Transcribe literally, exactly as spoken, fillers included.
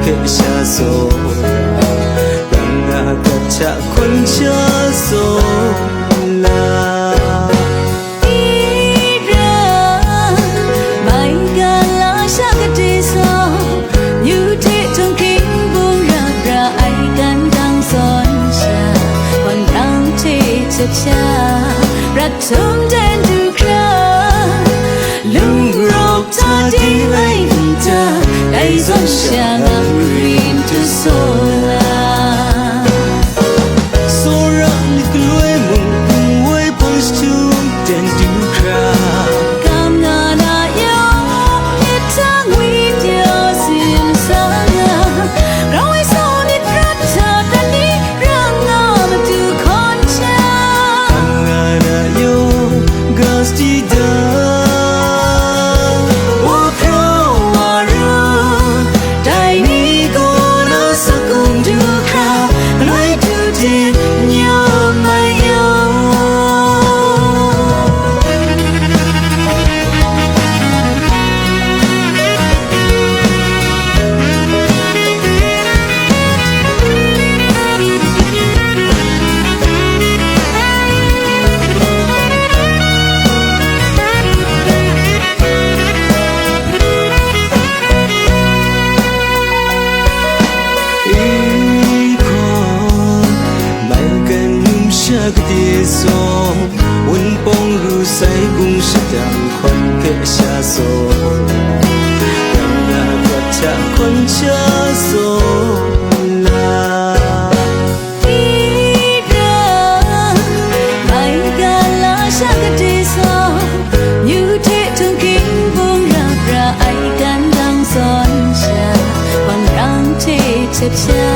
hpe sha saw ra, rang na prat hta hkawn sha saw la. Mai ga la sha kade saw, myu hte htunghking bung rap ra ai gan dang zawn sha, hkawn rang hte chat sha, prat htum dan du hkra, lung rawk hta ding rai nta, dai zawn sha nga rin tu saw la. Tsawra myit galoi mung, hpung woi hpung jahtum dan du hkra, kam nga na yawng, myit htang ngwi pyaw sin sa nga, grau ai saw myit prat hta prat ni rang nga matu hkawn sha, kam nga na yawng, gasti da, wa hpraw wa ra, dai ni gaw na sakung du hkra, galoi du hte n yawm mai yaw. Maigan numsha kade saw, Wunpawng ru sai bung shadang hkawn hpe sha saw, rang na prat hta hkawn sha saw la. Maigan la sha kade saw, myu hte htunghking bung rap ra ai gan dang zawn sha, hkawn rang hte chat sha,